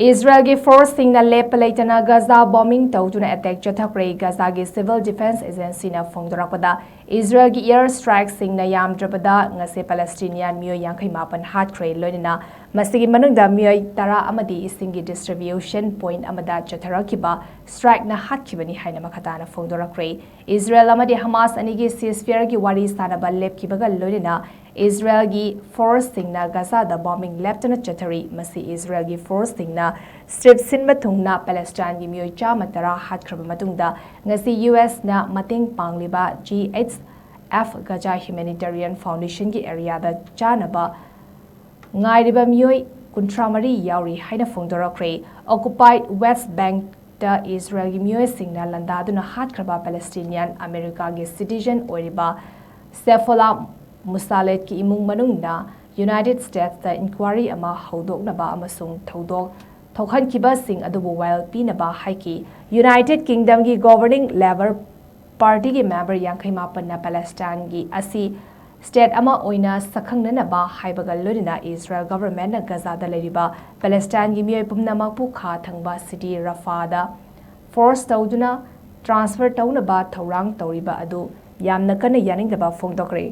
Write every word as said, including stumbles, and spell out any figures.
ꯏꯁꯔꯥꯌꯦꯜꯒꯤ ꯐꯣꯔꯁꯁꯤꯡꯅ ꯂꯦꯞꯄ ꯂꯩꯇꯅ ꯒꯖꯥ ꯕꯣꯝꯕꯤꯡ ꯇꯧꯗꯨꯅ ꯑꯦꯇꯦꯛ ꯆꯠꯊꯈ꯭ꯔꯦ꯫ ꯒꯖꯥꯒꯤ ꯁꯤꯚꯤꯜ ꯗꯤꯐꯦꯟꯁ ꯑꯦꯖꯦꯟꯁꯤꯅ ꯐꯣꯡꯗꯣꯔꯛꯄꯗ, ꯏꯁꯔꯥꯌꯦꯜꯒꯤ ꯑꯦꯌꯔ ꯁ꯭ꯇ꯭ꯔꯥꯏꯛꯁꯤꯡꯅ ꯌꯥꯝꯗ꯭ꯔꯕꯗ ꯉꯁꯤ ꯄꯦꯂꯦꯁꯇꯤꯅꯤꯌꯥꯟ ꯃꯤꯑꯣꯏ ꯌꯥꯡꯈꯩ ꯃꯥꯄꯟ ꯍꯥꯠꯈ꯭ꯔꯦ, ꯂꯣꯏꯅꯅ ꯃꯁꯤꯒꯤ ꯃꯅꯨꯡꯗ ꯃꯤꯑꯣꯏ ꯇꯔꯥ ꯑꯃꯗꯤ ꯏꯁꯤꯡꯒꯤ ꯗꯤꯁꯇ꯭ꯔꯤꯕ꯭ꯌꯨꯁꯟ ꯄꯣꯏꯟꯠ ꯑꯃꯗ ꯆꯠꯊꯔꯛꯈꯤꯕ ꯁ꯭ꯇ꯭ꯔꯥꯏꯛꯅ ꯍꯥꯠꯈꯤꯕꯅꯤ ꯍꯥꯏꯅ ꯃꯈꯥ ꯇꯥꯅ ꯐꯣꯡꯗꯣꯔꯛꯈ꯭ꯔꯦ꯫ ꯏꯁꯔꯥꯌꯦꯜ ꯑꯃꯗꯤ ꯍꯃꯥꯁ ꯑꯅꯤꯒꯤ ꯁꯤꯖꯐꯤꯌꯔꯒꯤ ꯋꯥꯔꯤ ꯁꯥꯅꯕ ꯂꯦꯞꯈꯤꯕꯒ ꯂꯣꯏꯅꯅ ꯏꯁꯔꯥꯌꯦꯜꯒꯤ ꯐꯣꯔꯁꯁꯤꯡꯅ ꯒꯖꯥꯗ ꯕꯣꯝꯕꯤꯡ ꯂꯦꯞꯇꯅ ꯆꯠꯊꯔꯤ꯫ ꯃꯁꯤ ꯏꯁꯔꯥꯌꯦꯜꯒꯤ ꯐꯣꯔꯁꯁꯤꯡꯅ ꯁ꯭ꯇ꯭ꯔꯤꯞ ꯁꯤꯟꯕ ꯊꯨꯡꯅ ꯄꯦꯂꯦꯁꯇꯥꯏꯟꯒꯤ ꯃꯤꯑꯣꯏ ꯆꯥꯝꯃ ꯇꯔꯥ ꯍꯥꯠꯈ꯭ꯔꯕ ꯃꯇꯨꯡꯗ ꯉꯁꯤ ꯌꯨ ꯑꯦꯁꯅ ꯃꯇꯦꯡ ꯄꯥꯡꯂꯤꯕ ꯖꯤ ꯑꯦꯆ ꯑꯦꯐ ꯒꯖꯥ ꯍ꯭ꯌꯨꯃꯦꯅꯤꯇꯦꯔꯤꯌꯟ ꯐꯥꯎꯟꯗꯦꯁꯟꯒꯤ ꯑꯦꯔꯤꯌꯥꯗ ꯆꯥꯅꯕ ꯉꯥꯏꯔꯤꯕ ꯃꯤꯑꯣꯏ ꯀꯨꯟꯊ꯭ꯔꯥ ꯃꯔꯤ ꯌꯥꯎꯔꯤ ꯍꯥꯏꯅ ꯐꯣꯡꯗꯣꯔꯛꯈ꯭ꯔꯦ꯫ ꯑꯣꯀꯨꯄꯥꯏꯗ ꯋꯦꯁ ꯕꯦꯡꯛꯇ ꯏꯁꯔꯥꯌꯦꯜꯒꯤ ꯃꯤꯑꯣꯏꯁꯤꯡꯅ ꯂꯥꯟꯗꯥꯗꯨꯅ ꯍꯥꯠꯈ꯭ꯔꯕ ꯄꯦꯂꯦꯁꯇꯤꯅꯤꯌꯥꯟ ꯑꯃꯦꯔꯤꯀꯥꯒꯤ ꯁꯤꯇꯤꯖꯟ ꯑꯣꯏꯔꯤꯕ ꯁꯦꯐꯣꯂꯥ ꯃꯨꯁꯥꯂꯦꯠꯀꯤ ꯏꯃꯨꯡ ꯃꯅꯨꯡꯅ ꯌꯨꯅꯥꯏꯇꯦꯗ ꯁ꯭ꯇꯦꯠꯁꯇ ꯏꯟꯀ꯭ꯋꯥꯔꯤ ꯑꯃ ꯍꯧꯗꯣꯛꯅꯕ ꯑꯃꯁꯨꯡ ꯊꯧꯗꯣꯛ ꯊꯣꯛꯍꯟꯈꯤꯕꯁꯤꯡ ꯑꯗꯨꯕꯨ ꯋꯥꯌꯦꯜ ꯄꯤꯅꯕ ꯍꯥꯏꯈꯤ꯫ ꯌꯨꯅꯥꯏꯇꯦꯗ ꯀꯤꯡꯗꯝꯒꯤ ꯒꯣꯚꯔꯅꯤꯡ ꯂꯦꯕꯔ ꯄꯥꯔꯇꯤꯒꯤ ꯃꯦꯝꯕꯔ ꯌꯥꯡꯈꯩ ꯃꯥꯄꯟꯅ ꯄꯦꯂꯦꯁꯇꯥꯏꯟꯒꯤ ꯑꯁꯤ ꯁ꯭ꯇꯦꯠ ꯑꯃ ꯑꯣꯏꯅ ꯁꯛꯈꯪꯅꯅꯕ ꯍꯥꯏꯕꯒ ꯂꯣꯏꯅꯅ ꯏꯁꯔꯥꯌꯦꯜ ꯒꯚꯔꯟꯃꯦꯟꯠꯅ ꯒꯖꯥꯗ ꯂꯩꯔꯤꯕ ꯄꯦꯂꯦꯁꯇꯥꯏꯟꯒꯤ ꯃꯤꯑꯣꯏ ꯄꯨꯝꯅꯃꯛꯄꯨ ꯈꯥ ꯊꯪꯕ ꯁꯤꯇꯤ ꯔꯐꯥꯗ ꯐꯣꯔꯁ ꯇꯧꯗꯨꯅ ꯇ꯭ꯔꯥꯟꯁꯐꯔ ꯇꯧꯅꯕ ꯊꯧꯔꯥꯡ ꯇꯧꯔꯤꯕ ꯑꯗꯨ ꯌꯥꯝꯅ ꯀꯟꯅ ꯌꯥꯅꯤꯡꯗꯕ ꯐꯣꯡꯗꯣꯛꯈ꯭ꯔꯦ꯫